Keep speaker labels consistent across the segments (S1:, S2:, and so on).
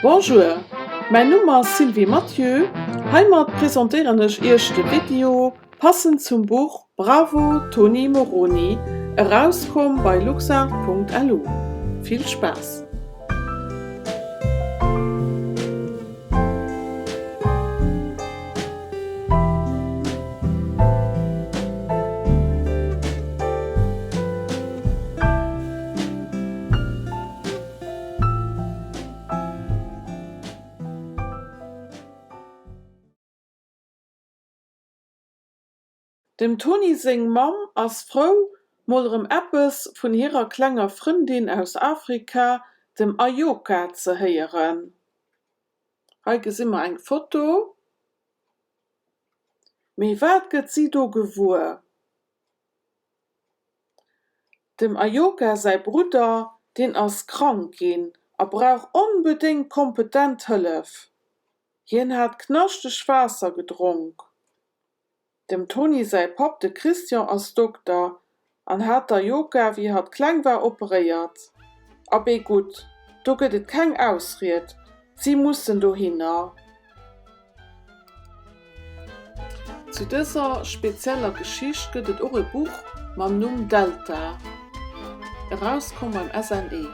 S1: Bonjour, mäin Numm ass Sylvie Mathieu. Heimat presentéieren ech iech de Video passend zum Buch Bravo Toni Moroni, erauskomm bei luxart.lu. Vill Spaass! Dem Toni seng Mamm ass frou, mol erëm eppes vun hirer klenger Frëndin aus Afrika, dem Ayoka, ze héieren. Hei gesi mer eng Foto. Mee wat gëtt si do gewuer? Dem Ayoka säi Brudder, deen ass krank ginn a brauch onbedéngt kompetent Hëllef. Hien hat knaschteg Waasser gedronk. Dem Toni säi Papp, de Christian, ass Dokter an hat d'Ayoka, wéi hatt kleng war, operéiert. Abee gutt, do gëtt et keng Ausried, si mussen dohinner. Zu dëser spezieller Geschicht gëtt et och e Buch mam Numm Delta, erauskomm beim SNE.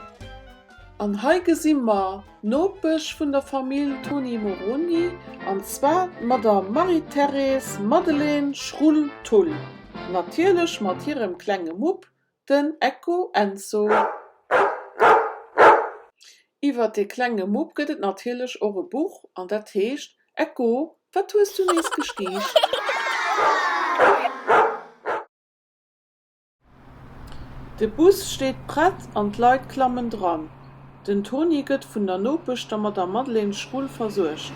S1: An hei gesi mer d'Nopesch vun der Famill Toni Moroni, an zwar d'Madame Marie-Thérèse Madeleine Schrull-Thull, natierlech mat hirem klenge Mupp, den Echo Enzo. Iwwer dee klenge Mupp gëtt et natierlech och e Buch an dat heescht Echo, wat hues du nees gestiicht? De Bus steet prett an d'Leit klammen dran. Den Toni gëtt vun der Nopesch, der Madame Madeleine Schrull, versuergt.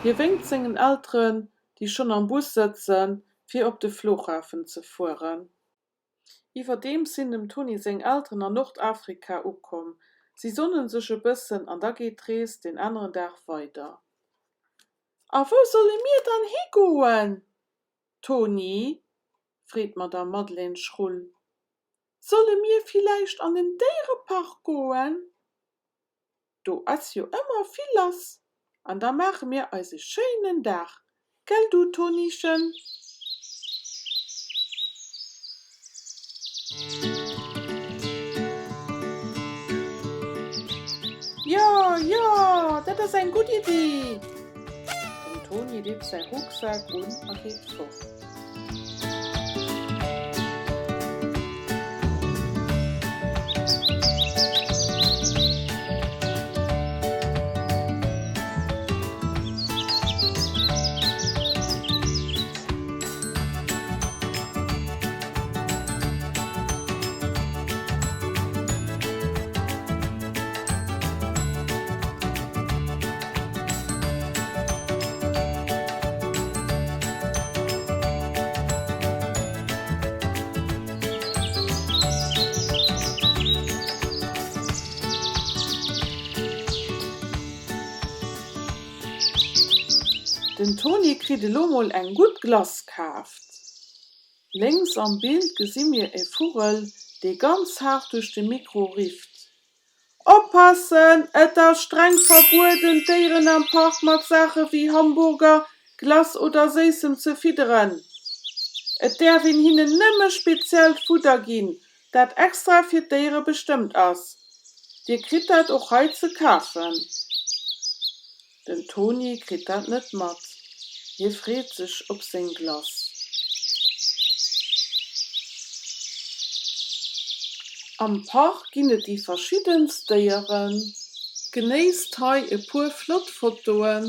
S1: Hie wénkt sengen Elteren, déi schonn am Bus sëtzen, fir op de Flughafen ze fueren. Iwwerdeems sinn dem Toni seng Elteren an Nordafrika ukomm. Si sonnen sech e bëssen an da geet d'Rees deen aneren Dag weider. A wou solle mir dann higoen, Toni? freet d'Madame Madeleine Schrull. Solle mir villäicht an den Déierepark goen? Do ass jo ëmmer vill lass an da maache mir eis e schéinen Dag, gell du Tonichen? Jo, jo, dat ass eng gutt Iddi! Den Toni deet säi Rucksak un a geet fort. Den Toni kritt elo mol eng gutt Glace kaaft. Lénks am Bild gesi mir e Vugel, dee ganz haart duerch de Mikro rifft. Oppassen, Et ass streng verbueden, d'Déieren am Park mat Saache wéi Hamburger, Glace oder Séissem ze fidderen. Et däerf een hinnen nëmme speziellt Fudder ginn, dat extra fir d'Déiere bestëmmt ass. Dir kritt dat och hei ze kafen. Den Toni kritt dat net mat, hie freet sech op seng Glace. Am Park ginn et déi verschiddenst Déieren. Genéisst hei e puer flott Fotoen.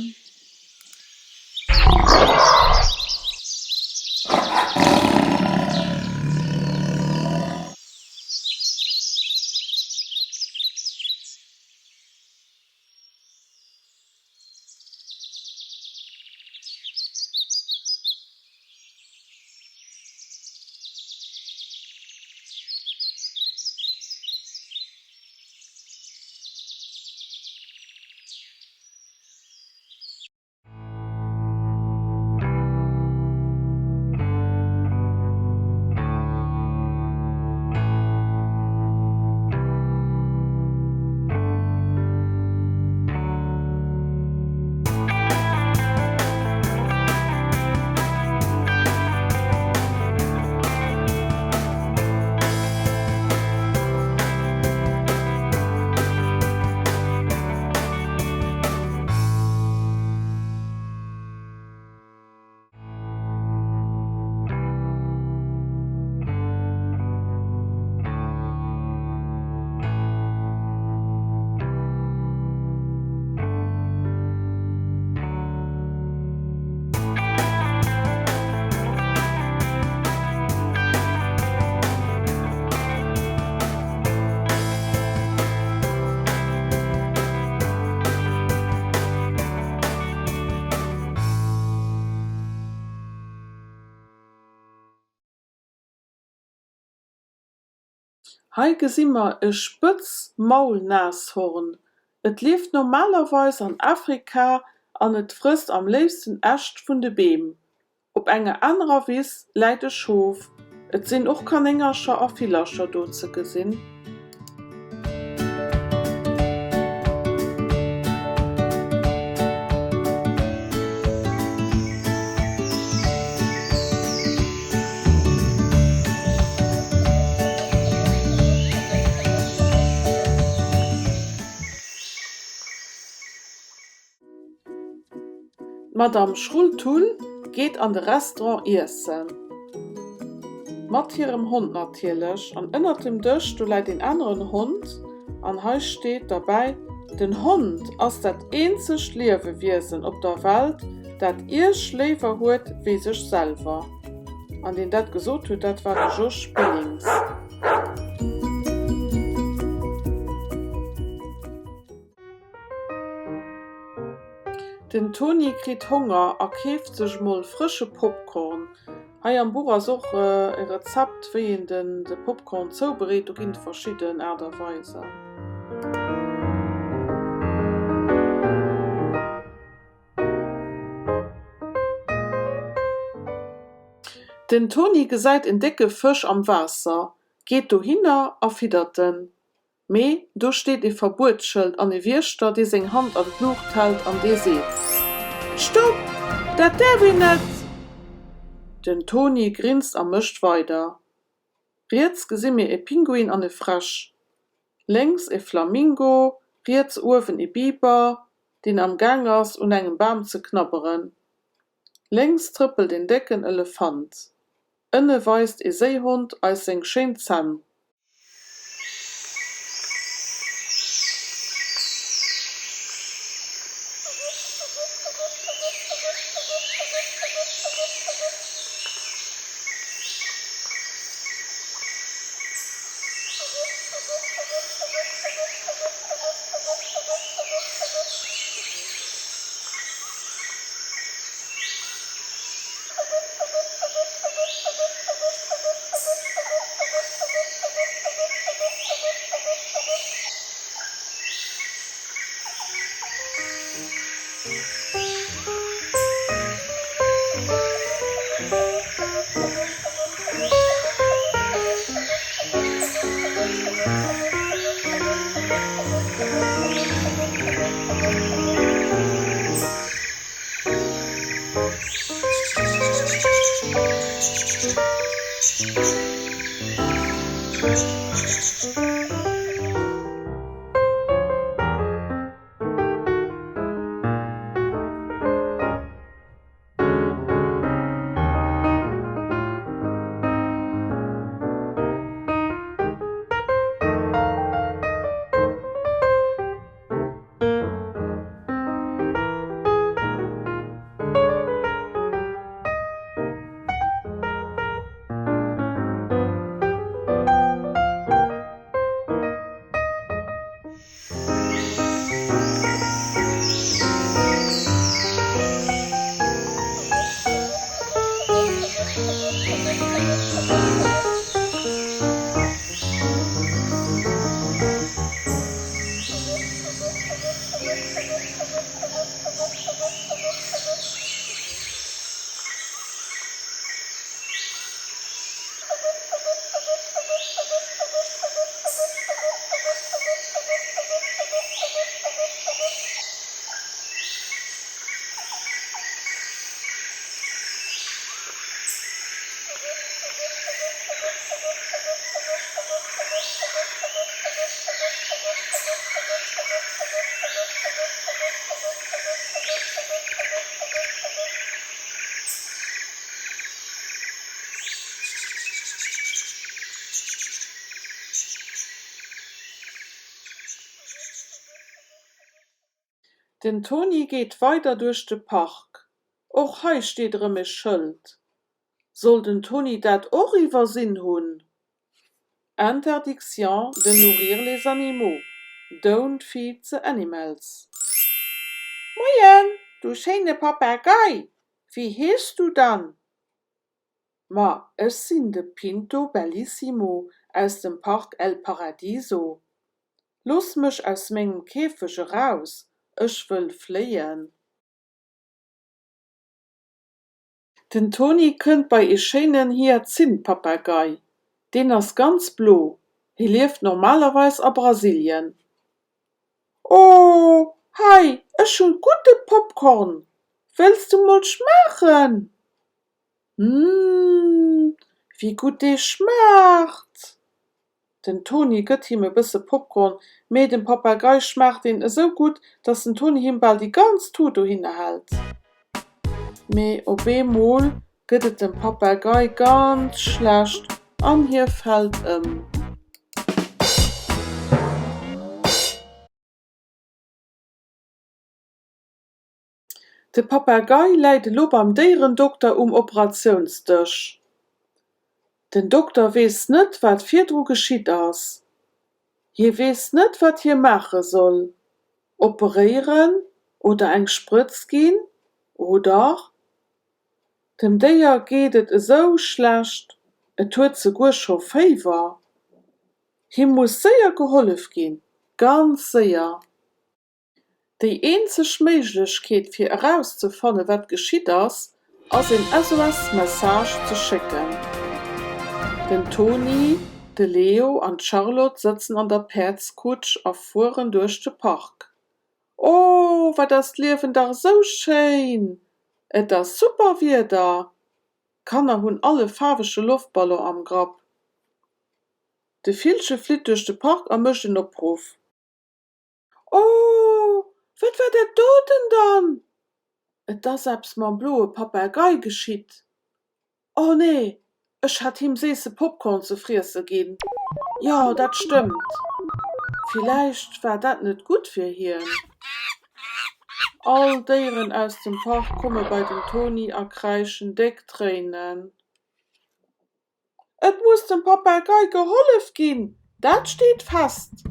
S1: Hei gesi mer e Spëtzmaulnashorn. Et lieft normalerweis an Afrika an et frësst am léifsten Äscht vun de Beem. Op enger anerer Wiss läit e Schof. Et sinn och Kanéngercher a Villercher do ze gesinn. D'Madame Schrull-Thull geet an de Restaurant iessen. Mat hirem Hond natierlech. An ënnert dem Dësch, do läit een aneren Hond. An hei steet derbäi, Den Hond ass dat eenzegt Liewewiesen op der Welt, dat Iech léiwer huet wéi sech selwer. An deen dat gesot huet, dat war de Josh Billings. Den Toni kritt Honger a keeft sech mol frësche Popcorn. Hei am Buch ass och e Rezept wéi een den de Popcorn zoubereet, do ginn et verschidden Aart a Weisen. Den Toni gesäit en décke Fësch am Waasser, geet dohinner a fiddert en. Mee do steet ee Verbuetsschëld an ee Wiechter, dee seng Hand an d'Luucht hält an dee seet, Stopp! Dat däerf een net! Den Toni grinst a mécht weider. Riets gesi mir ee Pinguin an e Fräsch, lénks e Flamingo, riets uewen ee Biber, deen am Gaang ass, un engem Bam ze knabberen. Lénks trëppelt een décken Elefant. Ënne weist ee Séihond eis seng schéin Zänn. Den Toni geet weider duerch de Park. Och hei steet erëm e Schëld. Soll den Toni dat och iwwersinn hunn? Interdiction de nourrir les animaux, Don't feed the animals. Moien, du schéine Papagei, wéi heeschs du dann? Ma ech sinn de Pinto Bellissimo. aus dem Park El Paradiso? Looss mech aus mengem Käfeg eraus, ech wëll fléien! Den Toni kënnt bei ee schéinen Hyazinth-Papagei. Deen ass ganz blo. Hie lieft normalerweis a Brasilien. Oh, hei, ech hunn gudde Popcorn! Wëlls du mol schmaachen? Hum, wéi gutt dee schmaacht! Den Toni gëtt him e bësse Popcorn, mee dem Papagei schmaacht deen esou gutt, dass den Toni him bal déi ganz Tut dohinner hält. Mee op eemol gëtt et dem Papagei ganz schlecht an hie fält ëm. De Papagei läit elo beim Déierendokter um Operatiounsdësch. Den Dokter weess net, wat virdru geschitt ass. Hie weess net, wat hie maache soll, operéieren oder eng Sprëtz ginn oder? Dem Déier geet et esou schlecht, et huet souguer scho Féiwer. Him muss séier gehollef ginn, ganz séier. Déi eenzeg Méiglechkeet fir erauszefanne wat geschitt ass, ass een SOS-Message ze schécken. Den Toni, de Leo an d'Charlotte sëtzen an der Päerdskutsch a fueren duerch de Park. Oh, wat ass d'Liewen dach esou schéin! Et ass super Wieder! D'Kanner hunn all e faarwege Loftballon am Grapp. De Villche flitt duerch de Park a mécht en Opruff. Oh, wat war dat doten dann? Et ass eppes mam bloe Papagei geschitt. Oh nee, ech hat him séisse Popcorn ze friesse ginn. Jo, dat stëmmt. Villäicht war dat net gutt fir hien. All d'Déieren aus dem Park komme bei den Toni a kräischen déck Tréinen. Et muss dem Papagei gehollef ginn, dat steet fest.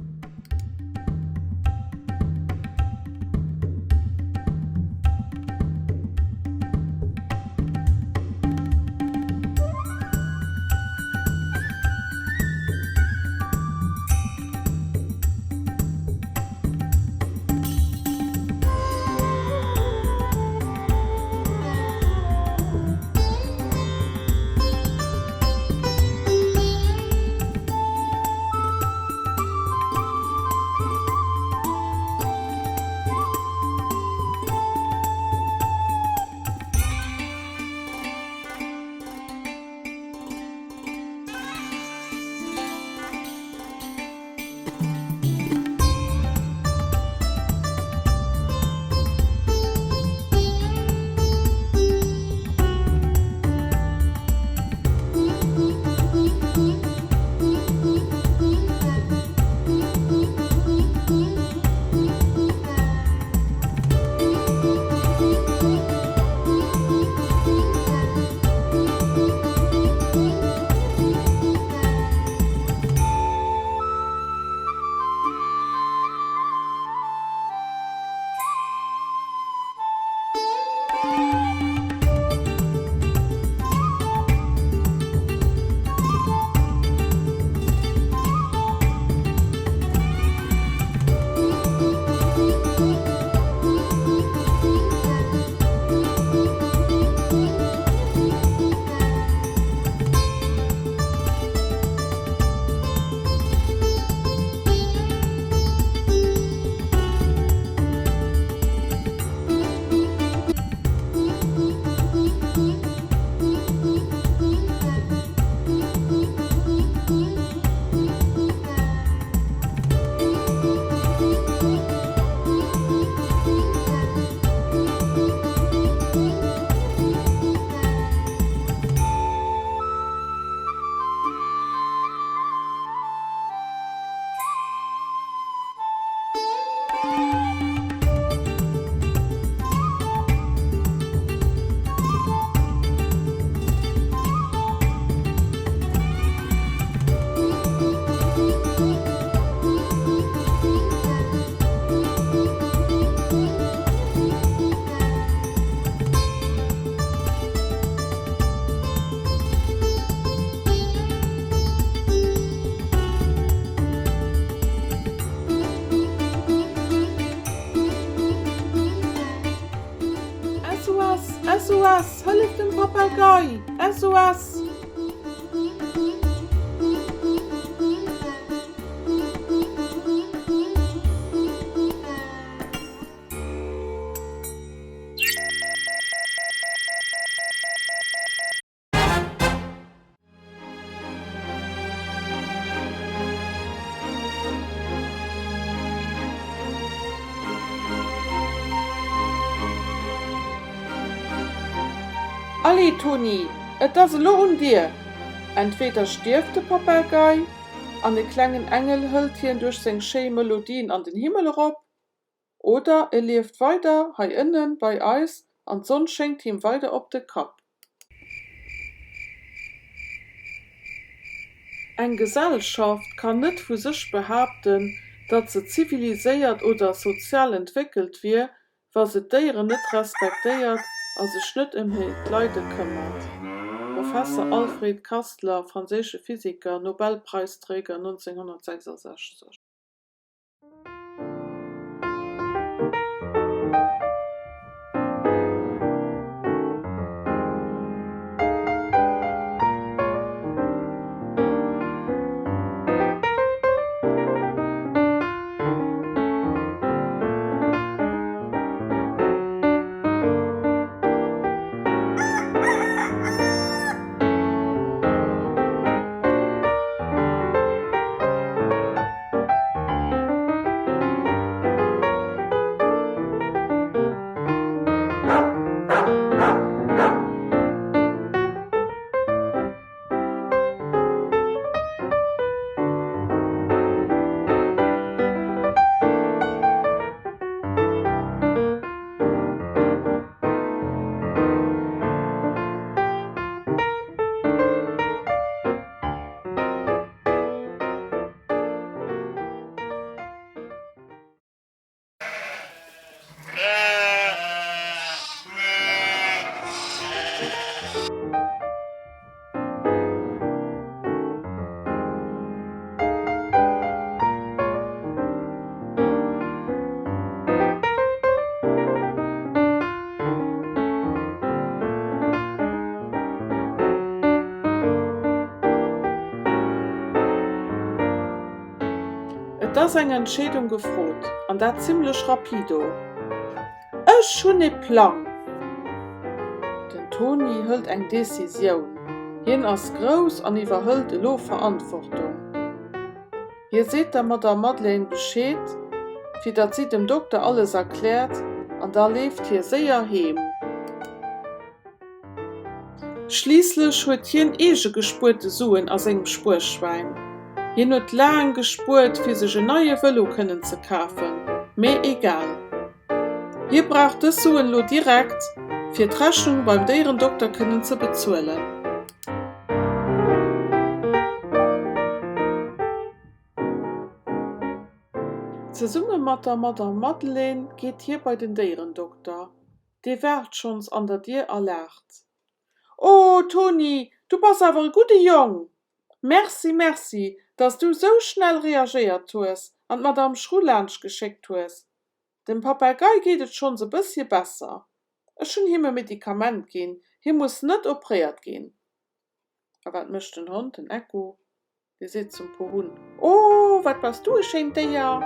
S1: Papagei! SOS! Allez Toni, et ass elo un dir! Entweder stierft de Papagei an e klengen Engel hëlt hien duerch seng schéi Melodien an den Himmel erop, Oder e lieft weider hei ënnen bei eis an d'Sonn schéngt him weider op de Kapp. Eng Gesellschaft kann net vu sech behaapten, datt se ziviliséiert oder sozial entwéckelt wier, wa se d'Déieren net respektéiert a sech net ëm hiert Leide këmmert. Professer Alfred Kastler, franséische Physiker, Nobelpreisträger 1966. Et ass eng Entscheedung gefrot, an dat zimmlech rapido. Ech hunn ee Plang! Den Toni hëlt eng Decisioun. Hien ass grouss an iwwerhëlt elo Verantwortung. Hie seet der Madame Madeleine Bescheed, fir datt si dem Dokter alles erkläert, an da leeft hie séier heem. Schliisslech huet hien eege gespuerte Suen a sengem Spuerschwäin. Hien huet laang gespuert, fir sech en neie Vëlo kënnen ze kafen, mee egal. Hie brauch dës Suen lo direkt, fir d'Rechnung beim Déierendokter kënnen ze bezuelen. Zesumme mat der Madame Madeleine geet hie bei den Déierendokter. Dee waart schonns an der Dier a laacht. Oh, Toni, du bass awer e gudde Jong! Merci, merci, dass du sou schnell reagéiert hues an d'Madame Schru laanscht geschéckt hues. Dem Papagei geet et schonns e bëssche besser. Ech hunn him e Medikament ginn, hie muss net opréiert ginn. A wat mécht den Hond, den Echo? Dee seet zum Pohunn, Oh, wat bass du e schéint Déier!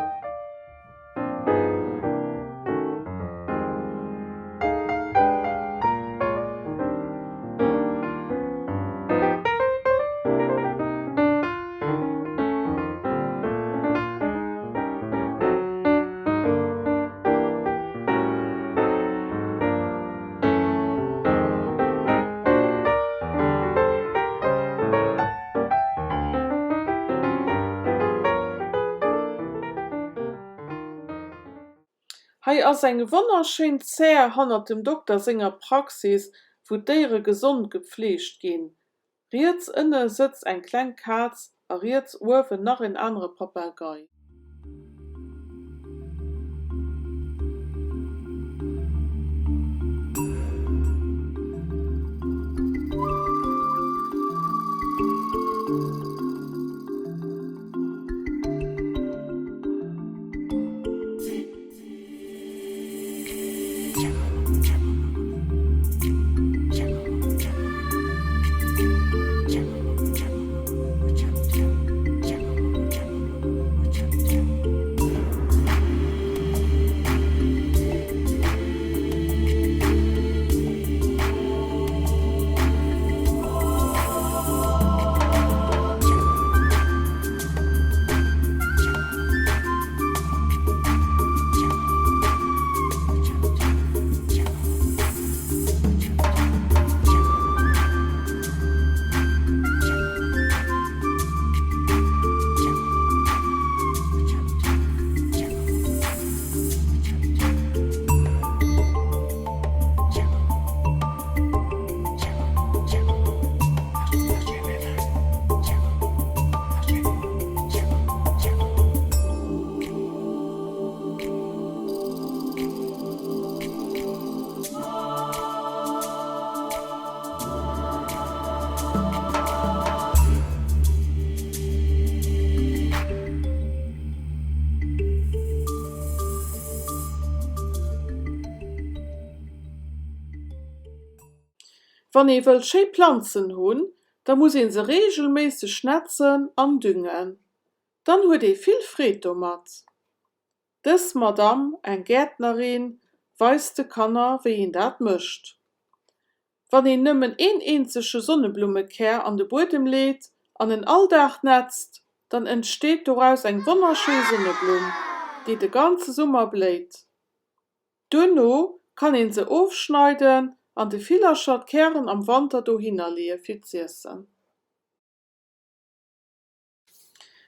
S1: Hei ass eng wonnerschéin Zär hannert dem Dokter senger Praxis, wou d'Déiere gesond gepfleegt ginn. Riets ënne sëtzt eng kleng Kaz a riets uewen nach en anere Papagei. Wann ee wëll schéi Planzen hunn, da muss ee se reegelméisseg nätzen an düngen. Dann huet ee vill Freed domat. Dës Madamm, eng Gäertnerin, weist de Kanner, wéi een dat mécht. Wann een nëmmen een eenzege Sonneblummeker an de Buedem leet an en all Dag nätzt, dann entsteet doraus eng wonnerschéi Sonneblumm, déi de ganze Summer bléit. Duerno kann een se ofschneiden an de Villercher d'Kären am Wanter dohinner leeë fir z'iessen.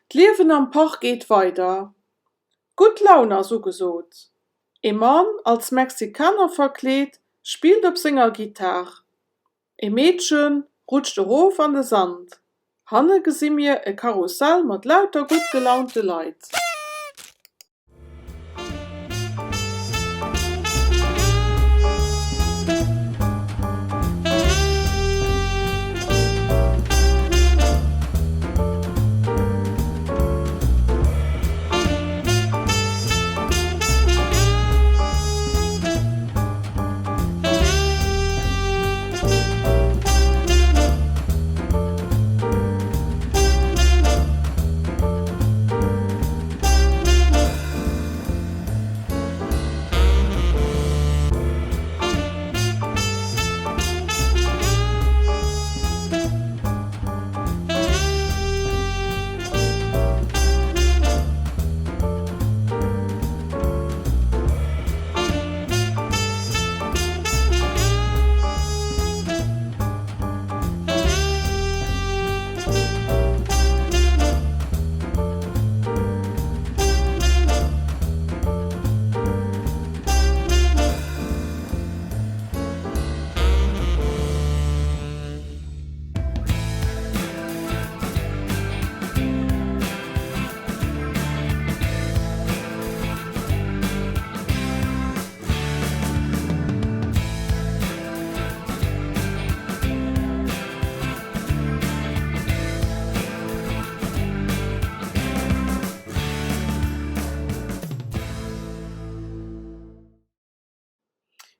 S1: D'Liewen am Park geet weider. Gutt Laun ass ugesot. Ee Mann, als Mexikaner verkleet, spillt op senger Gittar. Ee Meedche rutscht erof an de Sand. Hanne gesi mir e Karussell mat lauter gutt gelaunte Leit.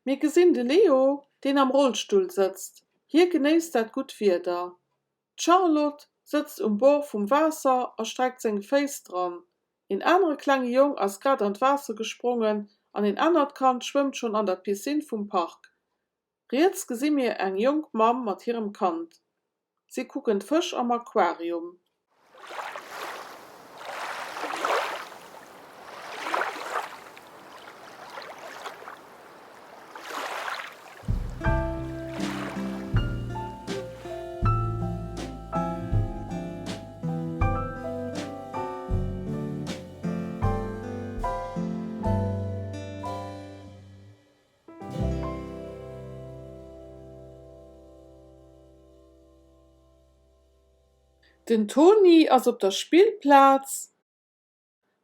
S1: Mir gesinn de Leo, deen am Rollstull sëtzt. Hie genéisst dat gutt Wieder. D'Charlotte sëtzt um Bord vum Waasser a streckt seng Féiss dran. Een anere klenge Jong ass grad an d'Waasser gesprongen an een anert Kand schwëmmt schonn an der Piscine vum Park. Riets gesi mir eng jonk Mamm mat hirem Kand. Si kucken d'Fësch am Aquarium. Den Toni ass op der Spillplaz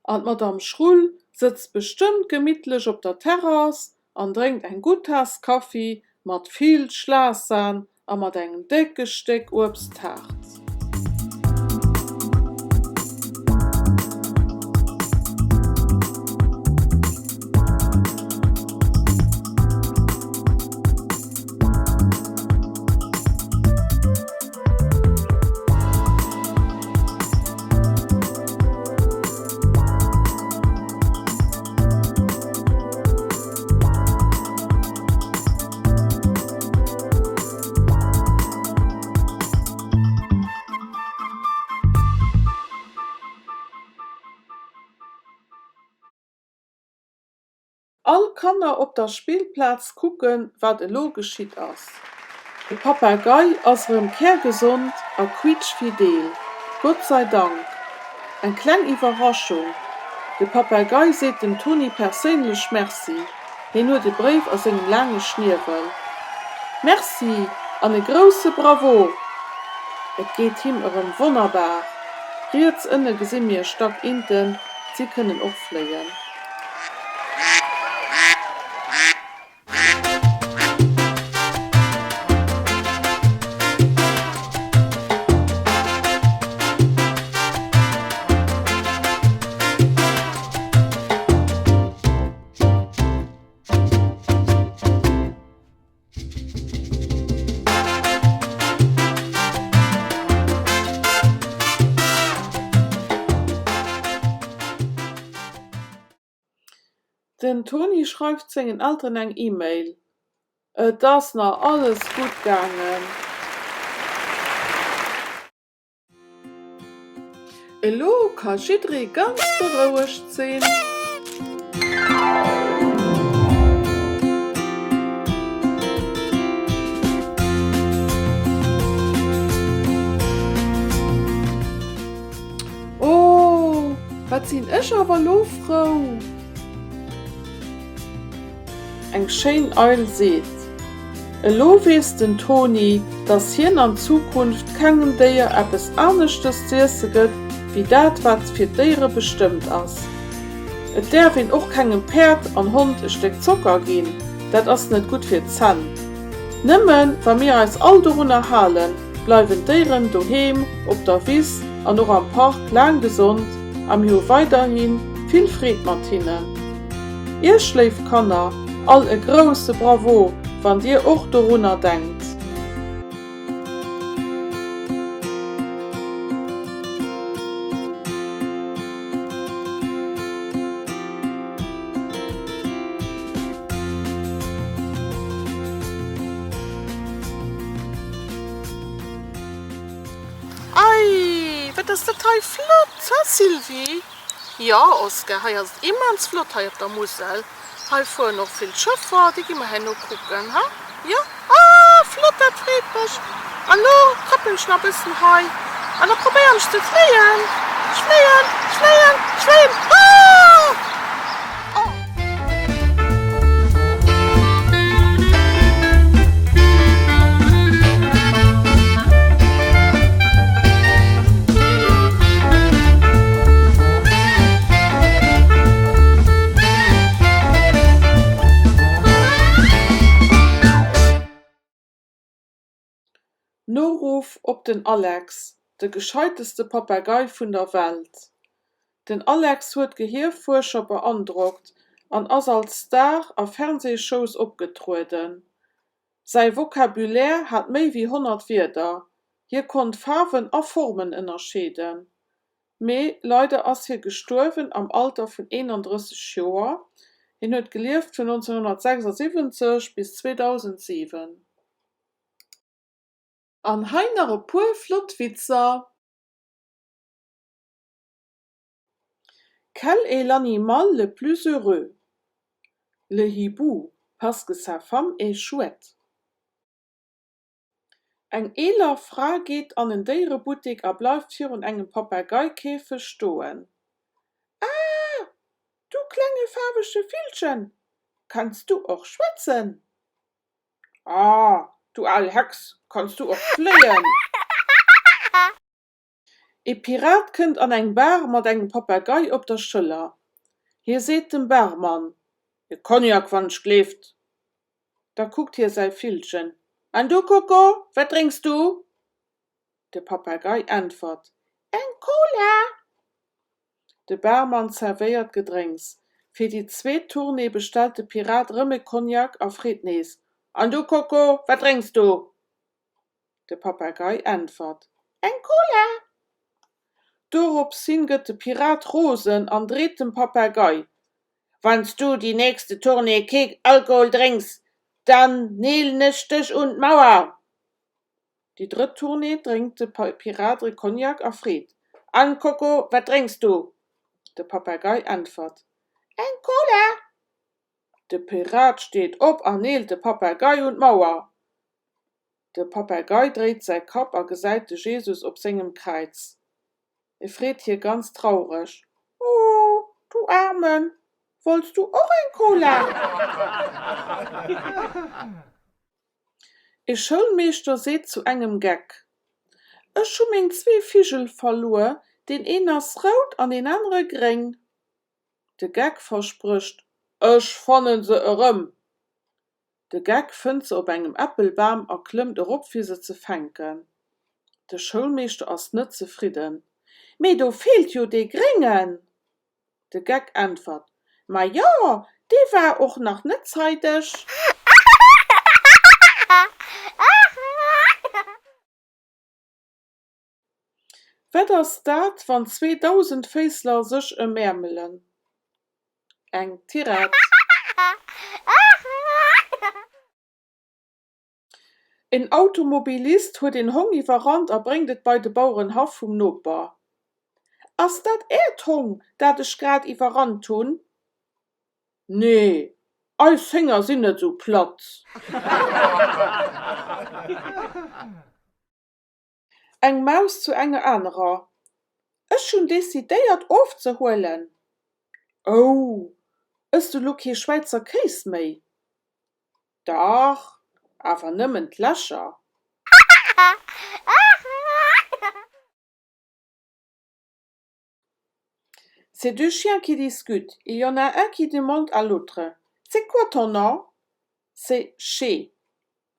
S1: an d'Madame Schrull sëtzt bestëmmt gemittlech op der Terrass an drénkt eng gutt Taass Kaffi mat vill Schlagsahn a mat engem décke Stéck Uebsttaart. All Kanner op der Spillplaz kucken, wat elo geschitt ass. De Papagei ass erëm kärgesond a quiitschfideel, Gott sei Dank! Eng kleng Iwwerraschung, De Papagei seet dem Toni perséinlech Merci. Hien huet e Bréif a sengem laange Schniewel. Merci an e grousse Bravo! Et geet him erëm wonnerbar. Riets ënne gesi mir e Stack Inten, si kënnen och fléien. Den Toni schreift sengen Elteren eng E-Mail, Et ass nach alles gutt gaangen. Elo ka jidderee ganz berouegt sinn. Oh, wat sinn ech awer elo frou! Eng schéin Eil seet, Elo weess den Toni, dass hien an Zukunft kengem Déier eppes aneschtes z'iesse gëtt, wéi dat wat fir d'Déiere bestëmmt ass. Et däerf een och kengem Päerd an Hond e Stéck Zocker ginn, dat ass net gutt fir d'Zänn. Nëmmen wa mir eis all dorunner halen, bleiwen d'Déieren doheem, op der Wiss an och am Park laang gesond a mir hu weiderhi vill Freed mat hinnen. Iech léif Kanner all e grousse Bravo wann dir och dorunner denkt. Ei, wat ass dat hei flott, ha Sylvie? Jo Oscar, hei ass et immens flott hei op der Musel. Hei fueren och vill Schëffer, déi gi mer herno kucken, ha? Jo? Ah, flott, dat freet mech. An lo trëppelen ech nach e bëssen hei an da probéieren ech ze fléien. Ech fléien, ech fléien, ech fléien, ah! Oh! Noruff op den Alex, de gescheiteste Papagei vun der Welt. Den Alex huet Gehierfuerscher beandrockt an ass als Star a Fernseeshows opgetrueden. Säi Vocabulaire hat méi wéi 100 Wierder, hie konnt Faarwen a Formen ënnerscheeden. Mee leider ass hie gestuerwen am Alter vun 31 Joer. Hien huet gelieft vun 1976 bis 2007. An hei nach e puer flott Witzer. Quel est l'animal le plus heureux? Le hibou, parce que sa femme est chouette. Eng eeler Fra geet an en Déierebuttek a bleift virun engem Papageikäfeg stoen. Ah, du klenge faarwege Villchen, kanns du och schwätzen? Ah, du al Hex, kanns du och fléien? E Pirat kënnt an eng Bar mat engem Papagei op der Schëller. Hie seet dem Barmann, E Cognac, wann ech gleeft. Da kuckt hie säi Villchen, An du, Coco, wat drénks du? De Papagei äntwert, Eng Cola! De Barmann zerwéiert d'Gedrénks. Fir déi zweet Tournée bestellt de Pirat erëm e Cognac a freet nees, An du, Coco, wat drénks du? De Papagei äntwert, Eng Cola! Doropshin gëtt de Pirat rosen an dreet dem Papagei, Wann s du déi nächste Tournée kee Alkohol drénks, dann neelen ech dech un d'Mauer! Déi drëtt Tournée drénkt de Pirat e Cognac a freet, An, Coco, wat drénks du? De Papagei äntwert, Eng Cola! De Pirat steet op an neelt de Papagei un d'Mauer. De Papagei dréit säi Kapp a gesäit de Jesus op sengem Kräiz. E freet hie ganz traureg, Oh, du Aarmen, wolls du och eng Cola? E Schoulmeeschter seet zu engem Geck, Ech hu meng zwee Vigel verluer, deen een ass rout an deen anere gréng. De Geck versprécht, Ech fanne se erëm! De Geck fënnt se op engem Äppelbam a klëmmt erop fir se ze fänken. De Schoulmeeschter ass net zefridden, Mee do feelt jo dee Gréngen! De Geck äntwert, Ma jo, dee war och nach net zeideg. Wat ass dat, wann 2000 Féissler sech ëmäermelen? Eng Tirett. En Automobilist huet een Hong iwwerrannt a bréngt et bei de Bauerenhaff vum Noper. Ass dat Äert Hong, dat ech grad iwwerrannt hunn? Nee, eis Hénger sinn net sou platt. Eng Maus zu enger anerer, Ech hunn decidéiert ofzehuelen. Ou, ëss du lo kee Schwäizer Kéis méi? Dach, awer nëmmen d'Lächer. C'est deux chiens qui discutent, il y en a un qui demande à l'autre: C'est quoi ton nom? C'est Che.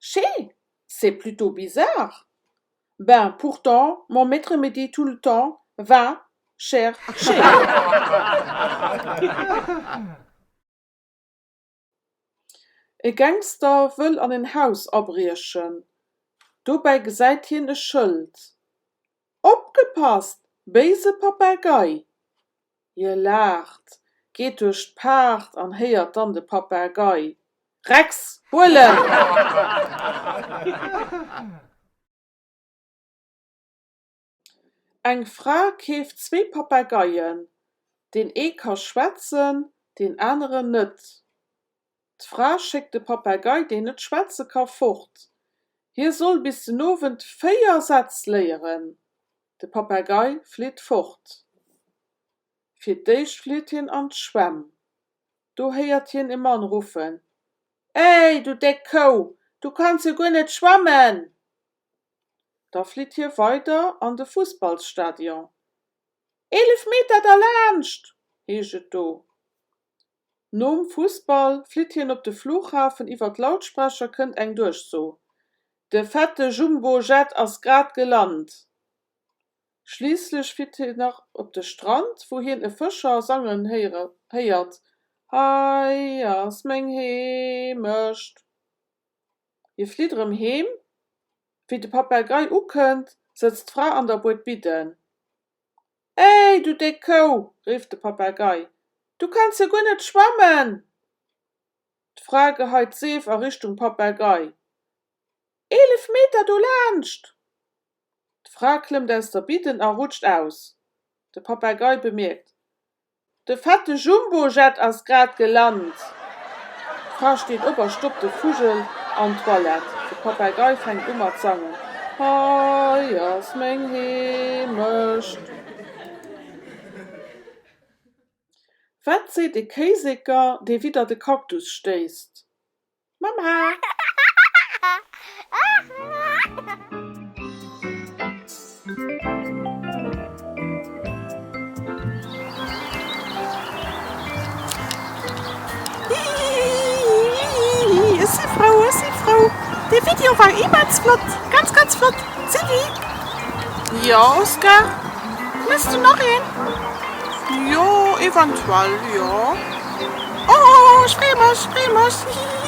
S1: Che? C'est plutôt bizarre! Ben, pourtant, mon maître me dit tout le temps, Va chercher! E Gangster wëll an en Haus abriechen. Dobäi gesäit hien e Schëld, Opgepasst, béise Papagei! Hie laacht, geet duerch d'Paart an héiert dann de Papagei, Rex, huel en! Eng Fra keeft zwee Papageien, deen ee ka schwätzen, deen aneren net. D'Fra schéckt de Papagei, deen net schwätze ka, fort. Hie soll bis den Owend 4 Sätz léieren. De Papagei flitt fort. Fir d'éischt flitt hien an d'Schwämm. Do héiert hien e Mann ruffen, Ey, du déck Kou, du kanns jo guer net schwammen! Da flitt hie weider an de Fussballsstadion. 11 Meter derlaanscht! heescht et do. Nom Fussball flitt hien op de Flughafen, iwwer d'Lautsprecher kënnt eng Duerchso, De fette Jumbo-Jet ass grad gelant! Schliisslech flitt hien nach op de Strand, wou hien e Fëscher sangen héiert, Hei ass meng Heemecht. Hie flitt erëm heem. Wéi de Papagei ukënnt, sëtzt d'Fra an der Buedbidden. Ey, du déck Kou! rifft de Papagei, du kanns jo guer net schwammen! D'Fra geheit d'Seef a Richtung Papagei. 11 Meter dolaanscht! D'Fra klëmmt aus der Bidden a rutscht aus. De Papagei bemierkt, De fette Jumbo-Jet ass grad gelant! D'Fra steet op a stoppt de Vugel an d'Toilette. De Papagei fänkt u mat sangen, Hei ass meng Heemecht. Wat seet e Kéiseker, dee widder de Kaktus stéisst? Mama!
S2: Hihihihihihi Ech si frou, ech si frou! Dee Video war immens flott, ganz ganz flott, Sylvie!
S1: Jo, Oscar?
S2: Mëss du nach een?
S1: Jo, eventuell, jo.
S2: Oh, ech freeë mech, freeë mech, hihihihi!